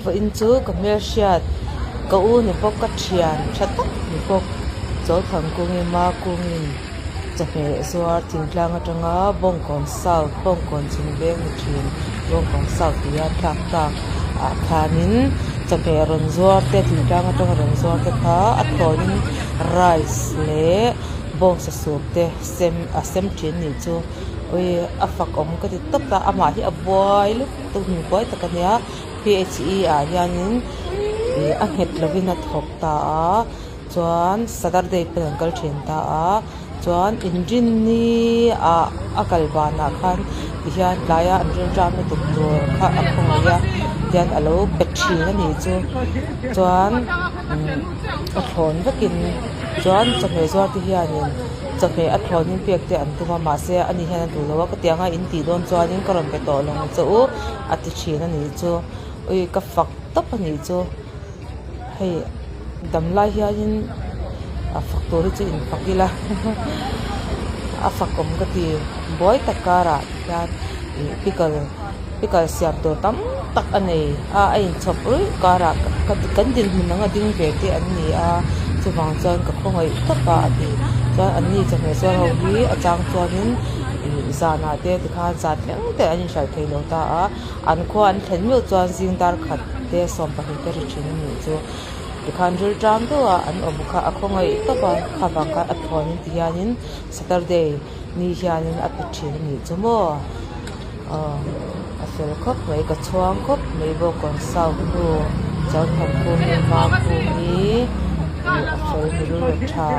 Vawiin chu ka hmelhriat ka u ni bawk ka thian tha tak ni bawk Chawlthangkungi Makungin chawhmeh zuar thingtlang atanga Bawngkawn South Bawngkawn chhun veng ni thin Bawngkawn South tia thlak tak ah khanin chawhmeh rawn zuar te thingtlang atanga rawn zuar te kha a thlawnin rice leh bawngsa soup te sem a sem thin a nih chu ui a fak awm ka ti tawp a amah hi a buai lutuk mi buai tak a nia phe ah hianin ih a nghet lovin a thawk ta a chuan saturday pawh an kal thin ta a chuan inrinni ah a kal banah khan tihian tlaia an rilṭam lutuk tur kha a khawngaih a tihian a lo pe thin a nih chu chuan a thlawn vekin chuan chawhmeh zuar te hianin chawhmeh a thlawn in pek te an tum a mahse ani hian a duh lo a ka tiang a in tih dawn chuanin ka rawn pe tawh lo ang che u a ti thin a nih chu ui ka fak tawp a nih chu hei damlai hianin a fak tur hi chu in fak ila a fak awm ka ti buai tak karah hian ih pickle pickle siam tur tam tak a nei a a inchhawp ruih karah kan dinhmun anga ding ve te an ni a chuvang chuan ka khawngaih tawp a a ti chuan an ni chawhmeh zuar ho hi a chang chuanin ih zanah te tikhan zan thleng te an inhralh thei lo ta a an khua an thlen meuh chuan zing dar khat te sawmpahnih te ri thin a nih chu tikhan rilṭam deuh a an awm kha a khawngaih tawp a kha vang khan a thawn in ti hianin saturday ni hianin a pe thin a nih chu maw. Aw a fel khawp mai ka chhuang khawp mai bawk a south nu Chawlthangkhumi Makhumi ih a fel mi rilru tha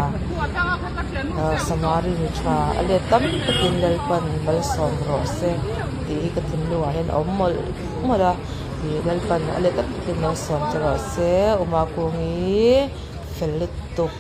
ah samari mi tha a let tam takin Lalpan malsawm rawh se tih hi ka thinlungah hian a awm mawlh mawlh a ih Lalpan a let tam takin malsawm che rawh se U Makhumi fel lutuk.